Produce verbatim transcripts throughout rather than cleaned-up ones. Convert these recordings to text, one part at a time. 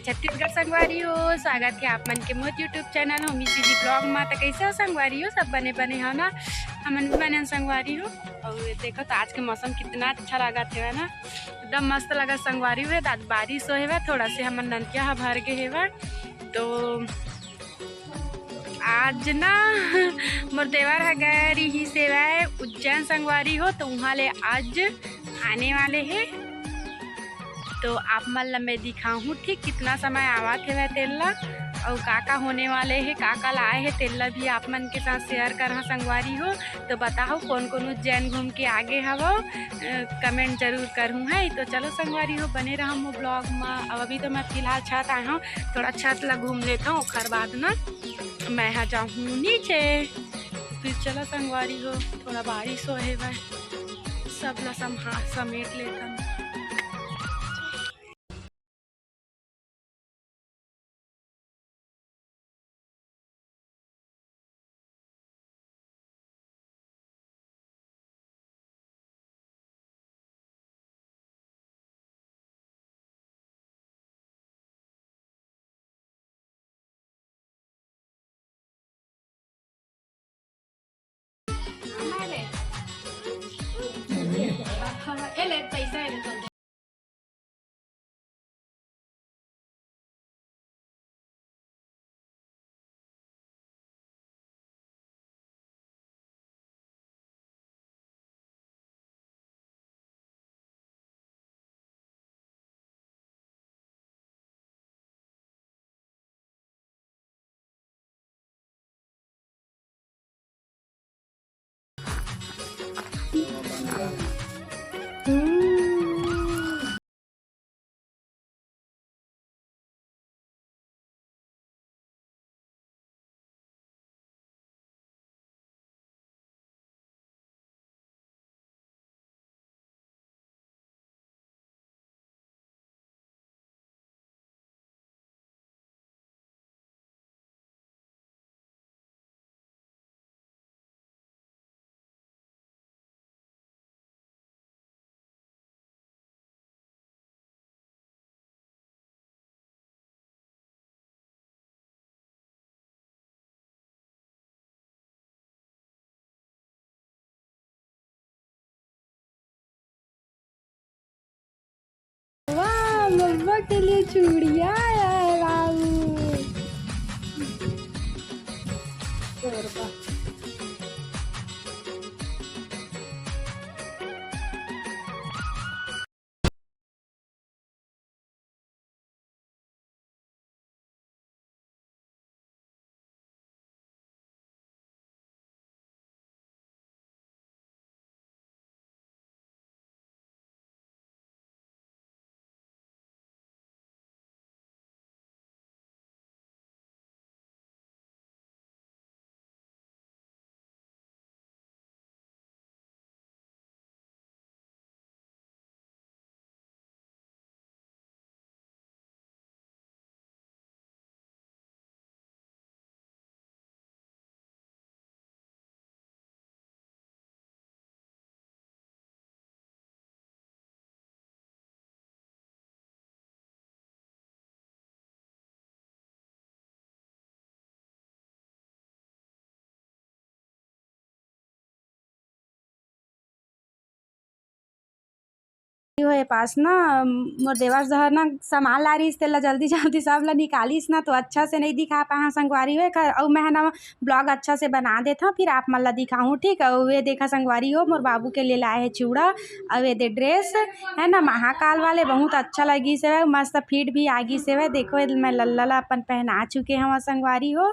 छत्तीसगढ़ संगवारी हो, स्वागत हे आप मन के मोर YouTube channel Homi CG blog मा। त कैसे हो संगवारी हो? सब बने बने हो ना? हमन भी बने हन संगवारी हो। अउ ये देखो त आज के मौसम कितना अच्छा लागत हेवय ना, एकदम मस्त लागत संगवारी हो। आज बारिश हो हेवय, थोड़ा से हमन नंदिया ह भर गे हेवय। तो आज ना मोर देवर ह गए रिहिस हेवय उज्जैन संगवारी हो, तो उहाँ ले आज आने वाले हे। तो आप मन ल मैं दिखाहूँ ठीक कितना समय आवत हेवय तेन ल, अउ का का होने वाले हे, का का लाए हे, तेन ल भी आप मन के साथ शेयर करहा संगवारी हो। तो बताओ कौन कौन उज्जैन घूम के आगे हवो, कमेंट जरूर करहूँ है। तो चलो संगवारी हो, बने रहा मोर ब्लॉग मा। अब अभी तो मैं फिलहाल छत आए हूँ, थोड़ा छत ला घूम लेता हूँ, ओखर बाद ना मैं हा जाहूँ नीचे। फिर चलो संगवारी हो, थोड़ा बारिश हो हेवय, सब ला सम्हा-, समेट लेथन। वाह, मम्मा के लिए चूड़िया आया है बाबू। होए पास ना, मोर देवर जहर ना सामान ला रहिस, तेला जल्दी जल्दी सब ला निकालिस ना, तो अच्छा से नहीं दिखा पाए हन संगवारी हो एखर। अउ मैं ह ना ब्लॉग अच्छा से बना देथव, फिर आप मन ला दिखाहूँ, ठीक। अउ ये देखा संगवारी हो, मोर बाबू के लिए लाए हे चूड़ा, अउ ये दे ड्रेस है ना महाकाल वाले, बहुत अच्छा लगिस हवय, मस्त फिट भी आ गिस हवय। देखो, ये मैं लल्ला ला अपन पहना चुके हव संगवारी हो,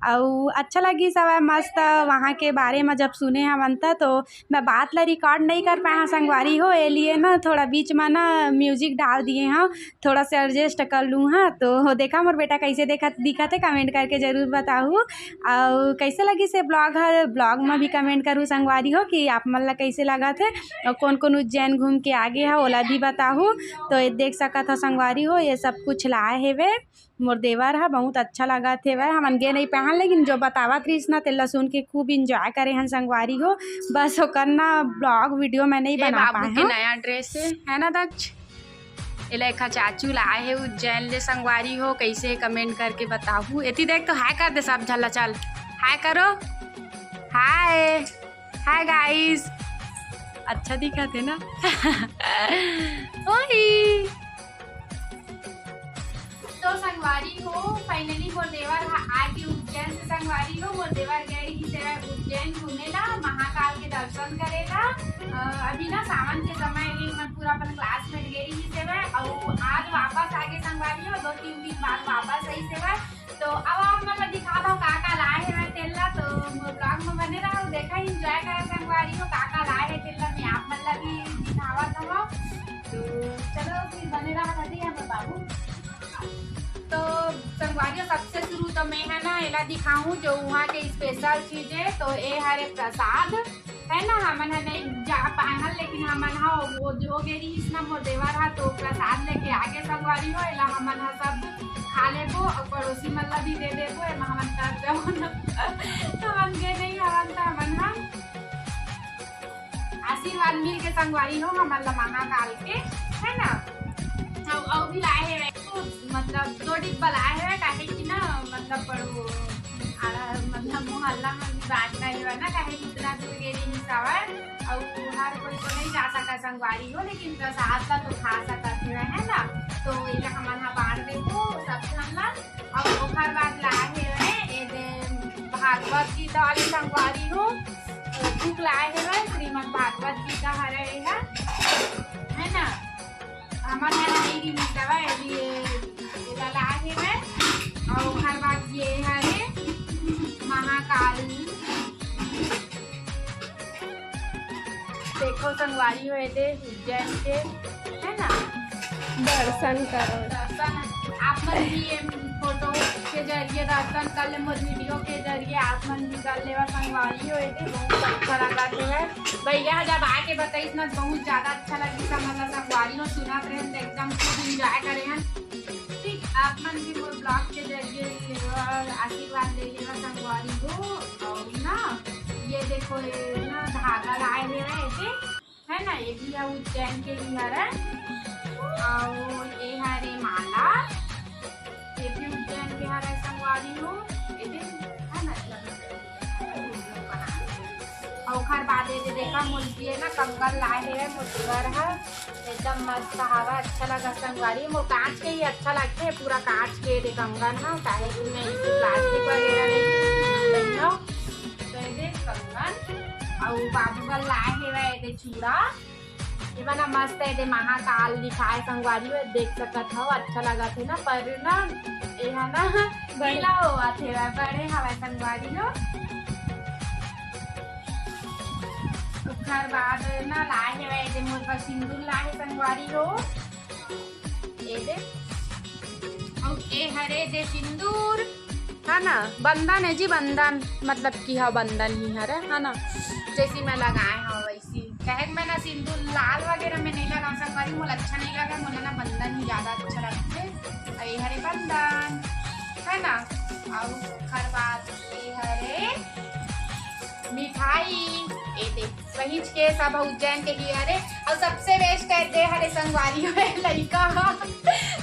अउ अच्छा लगिस हवय मस्त। वहाँ के बारे में जब सुने हवन त, तो मैं बात ला रिकॉर्ड नहीं कर पाए हव संगवारी हो, ए लिए ना थोड़ा बीच में ना म्यूजिक डाल दिए हव, थोड़ा से एडजस्ट कर लूँ। हाँ, तो देखा मोर बेटा कैसे देखत दिखत हे, कमेंट करके जरूर बताहू। अउ कैसे लगिस हे ब्लॉग ह, ब्लॉग में भी कमेंट करू संगवारी हो कि आप मन ला कैसे लगत हे, अउ कौन कौन उज्जैन घूम के आगे ह, ओला भी बताहू। तो ये देख सकत हो संगवारी हो, ये सब कुछ लाए हेवे मोर देवर ह, बहुत अच्छा लगत हेवे। हमन गे नहीं पाहन, लेकिन जो बतावत रहिस ना, तेला सुन के खूब एंजॉय करे हन संगवारी हो। बस ओकर ना ब्लॉग वीडियो मैं नहीं ये बना बाबू पाए के हव। नया ड्रेस है, है ना दक्ष? एला एखर चाचू लाए हे उज्जैन ले संगवारी हो, कइसे हे comment करके बताहू। एती देख तो हाय कर दे सब झन ला, चल हाय करो, हाय, हाय guys, अच्छा दिखत हे ना? ओही। तो संगवारी हो, finally मोर देवर ह आगे उज्जैन से संगवारी हो, मोर देवर गए रहिस हवय उज्जैन घूमे ला, महाकाल के दर्शन करे ला। अ, अभी ना सावन के समय ये मन पूरा अपन classmate गए रहिस हवय, अउ आज वापस आगे संगवारी हो, दो तीन दिन बाद वापस आइस हवय। तो अब आप मन ला दिखात हव का का लाए हवय तेन ला, तो मोर vlog में बने रहव, देखा enjoy करा संगवारी हो का का लाए हे तेन ला, मैं आप मन ला भी दिखावत हव। तो चलो फिर बने रहा कभी हमर बाबू। तो संगवारी हो, सबसे शुरू तो मैं है ना एला दिखाऊं जो उहाँ के special चीज है। तो ए हरे प्रसाद है ना, हमन ह नहीं जा पाए हन, लेकिन हमन ह वो जो गे रहिस ना मोर देवर ह, तो प्रसाद लेके आगे संगवारी हो, एला हमन ह सब खा लेबो और पड़ोसी मन ला भी दे देबो। एमा हमन कर देबो ना, हमन गे नहीं हवन त हमन ह आशीर्वाद मिल के संगवारी हो हमन ला महाकाल के, है ना? अउ, अउ भी लाए हे, मतलब दो डिब्बा लाए हे, काहे कि ना, मतलब बड़ो आड़ा, मतलब मोहल्ला में भी बांटना हे ना, काहे कि इतना दूर गे नहीं हवय, अउ हर कोई तो नहीं जा सका संगवारी हो, लेकिन प्रसाद ला तो खा सकत हे, है ना? तो एला हमन हा बांट देबो सब झन ला। अउ ओकर बाद लाए हेवय ए दे भागवत गीता वाले संगवारी हो, बुक लाए हेवय, श्रीमद् भागवत गीता हरे एहा, है ना? हमर घर नहीं रिलीज हवय, अभी ये एला लाए हेवय। अउ ओकर बाद ये हरे महाकाल, देखो संगवारी हो, ए दे उज्जैन के, है ना? दर्शन करो। दर्शन आप मन भी ये फोटो के जरिए दर्शन कर ले, मोर वीडियो के जरिए आप मन भी कर लेवा संगवारी हो। ए दे बहुत अच्छा लगा है भैया, जब आके बताइस ना, बहुत ज्यादा अच्छा लगिस। मतलब संगवारी हो सुनत रहे तो एकदम खूब enjoy करे हैं। ठीक, आप मन भी मोर vlog के जरिए आशीर्वाद ले लेवा संगवारी हो। और ना ये देखो, ये ना धागा लाए हेवय, ये है ना, ये भी है उज्जैन के ही हरे। और ये हरे माला, ये भी उज्जैन के हरे संगवारी हो। ये भी है ना, अउ ओखर बाद ये दे देखा, मोर लिए ना कंगन लाए हे मोर देवर ह, एकदम मस्त हवा, अच्छा लगा संगवारी। मोर कांच के ही अच्छा लगथे, पूरा कांच के दे कंगन ह, काहे कि मैं इसे plastic वगैरह नहीं पहनना। तो ये दे कंगन, अउ बाबू बर लाए हेवय ये दे चूड़ा। ये बना मस्त है, दे महाकाल लिखाए संगवारी हो, देख सकत हो, अच्छा लगत हे ना, पर ना ये है ना बड़े। गीला होवत हे, बड़े हवय संगवारी हो। ओकर बाद ना लाए हेवय, दे मोर बर सिंदूर लाए हे संगवारी हो। ये दे। अउ ए हरे दे सिंदूर। है ना, बंदन है जी, बंदन, मतलब कि हाँ, बंदन ही हरे, है ना, जैसी मैं लगाए हव वैसी। कहे मैं ना सिंदूर लाल वगैरह में नहीं लगाऊँ संगवारी, मोला अच्छा नहीं लगे, मोला ना बंदन ही ज्यादा अच्छा लगथे। अउ ये हरे बंदन, है ना, अउ ओकर बाद ये हरे मिठाई, ये देख। पहिच के सब उज्जैन के लिए हरे, अउ सबसे best है दे हरे संगवारी हो लइका ह,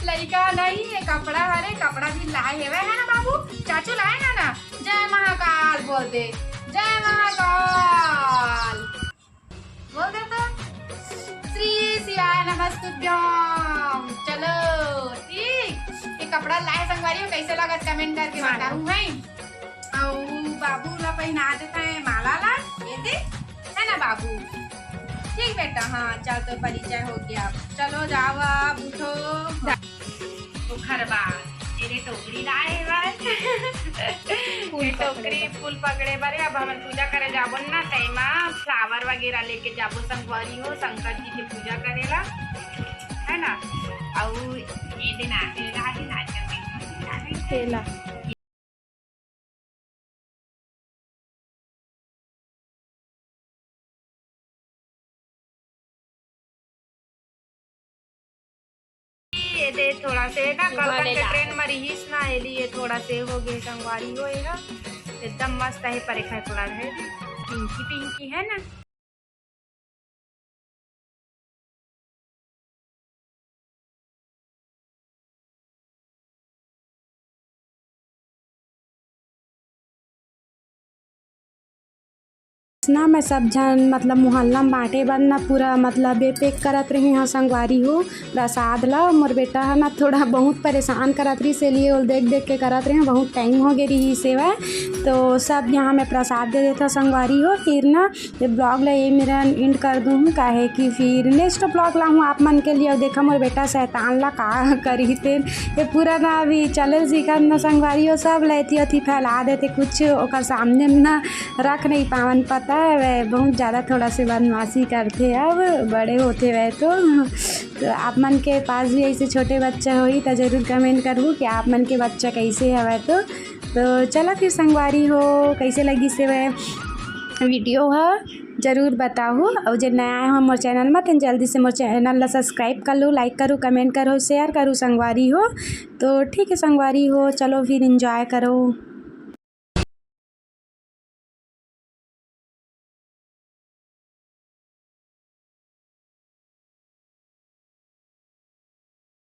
लइका नहीं, ये कपड़ा हरे, कपड़ा भी लाए हेवय, है ना बाबू? चाचू लाए ना, ना? जय महाकाल बोल दे, जय महाकाल बोल दे तो। श्री शिवाय नमस्तुभ्यम। चलो ठीक, ये कपड़ा लाए संगवारी हो, कैसे लगत comment करके मानो। बताऊ है। अउ बाबू ला पहिना देत हे माला ला, ये दे, है ना बाबू? ठीक बेटा, हाँ, चल तो परिचय हो गया। चलो जाओ अब उठो। ओखर बाद ये दे टोकरी लाए हे भाई। फूल ये टोकरी पकड़े बर। फूल पकड़े बर हे। अब हमन पूजा करे जाबो ना, त एमा flower वगैरह लेके जाबो संगवारी हो, शंकर जी के पूजा करे ला, है ना? अउ ये दे ना, ये दे ना, ये दे ना, केला। ये दे थोड़ा से ना, कल वहाँ ले के ला। ट्रेन में रहीस ना, ये लिए थोड़ा से हो गए संगवारी हो, ये ना एकदम मस्त है, पर एक कलर है पिंकी पिंकी, है ना। ना मैं सब झन मतलब मोहल्ला में बांटे बर ना पूरा मतलब ये पैक करत रहे हंव संगवारी हो प्रसाद ला। मोर बेटा ह ना थोड़ा बहुत परेशान करत रहिस, इसीलिए ओला देख देख के करत रहे हंव, बहुत टाइम हो गे रहिस हवय। तो सब यहाँ मैं प्रसाद दे देथंव संगवारी हो। फिर ना ये ब्लॉग ला ये मेर एंड कर दूँ, काहे कि फिर नेक्स्ट ब्लॉग लाहूँ आप मन के लिए। अउ देखा मोर बेटा शैतान ला का करी तेन, ये पूरा ना अभी चले सीखत ना संगवारी हो, सब ला एती ओती फैला देथे, कुछ ओकर सामने में ना रख नहीं पावन। पता है वह बहुत ज़्यादा थोड़ा से बदमाशी करथे, अब बड़े होथे वह तो। तो आप मन के पास भी ऐसे छोटे बच्चा होही तो जरूर कमेंट करहू कि आप मन के बच्चा कैसे हवय। तो तो चला फिर संगवारी हो, कैसे लगिस हे वह वीडियो ह जरूर बताहू। अउ जे नया आए हो मोर चैनल में, तेन जल्दी से मोर चैनल ला सब्सक्राइब कर लू, लाइक करू, कमेंट करू, शेयर करू संगवारी हो। तो ठीक है संगवारी हो, चलो फिर एंजॉय करो।